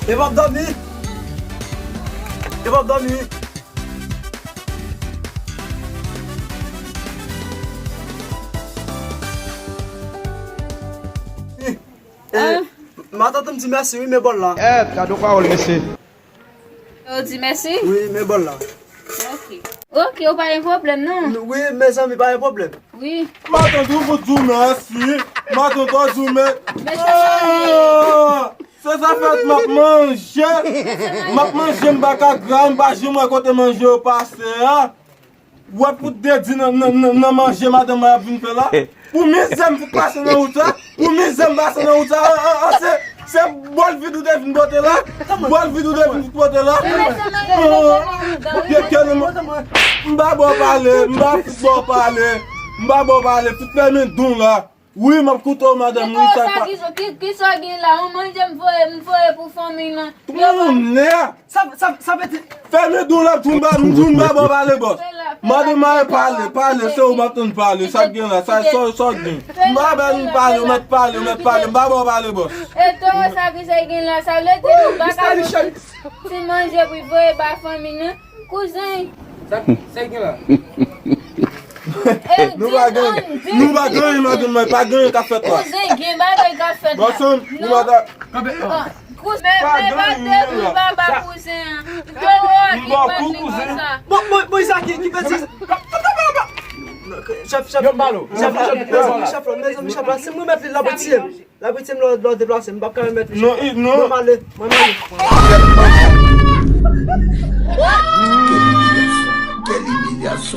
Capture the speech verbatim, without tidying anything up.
E p ap dòmi. E p ap dòmi. Eh, matant m di mèsi, wi, men bòl la. Eh, gade yon pawòl, mesye. Yo di mèsi? Wi, men bòl la. Ok. Ok, ou pa gen pwoblèm, non? Wi, mezanmi, pa gen pwoblèm. Wi. Matant ou pou di w mèsi. Matant ou di w mè-, mesye, ah! Se sa fèt m ap manje. M ap manje, m pa ka gra, m pa janm wè kote manje yo pase a. Wè pou dedi nan, nan, nan, nan manje madanm mwen ap vin fè la. Pou mizè m fout pase nan wout sa. Pou mizè m pase nan wout sa. An, an, an, se, se bòl vid ou te vin pote la. Bòl vid ou te vin pote la. An, an. Pye kè nan mwen. M pa ba w pale, m pa fout ba w pale. M pa ba w pale, fout fèmen don la. Wi, m ap koute w, madanm, wi, sa k pa. Ki, ki, ki sa w gen la? Ou manje m voye, m voye pou fanmi nan. Yo ba. Tounen. Sa, sa, sa vle di. Fèmen don la, m tou m ba, m tou m ba, ba w pale, bòs. Madanm, mare pale, pale, se ou m ap tann pale, sa k gen la, sa, sa, sa k gen. M pa ba nou pale, ou mèt pale, ou mèt pale, m pa ba w pale, bòs. E toro sa ki se gen la, sa vle di nou pa ka. Ti manje pou voye ba fanmi nan. Kouzen. Sa, sa gen la? Nou pa gen, nou pa gen, madanm, pa gen k ap fèt la. Kouzen, gen bagay k ap fèt la. Bon, son, nou pa ta. Kanpe. Kouzen, men, men pa de kou, pa ba kouzen an. Toro a ki bat li konsa. Bon, bon, bon, sa ki, ki fè sa? Chèf, chèf. Yo balo. Chèf, chèf, chèf, chèf, mezanmi, chèf la, si mwen mèt li la pou tiye m. L ap retire m lè w deplase, m p ap ka remèt li. Non, i, non. Mwen m ale, mwen m ale. Kèl imilyasyon.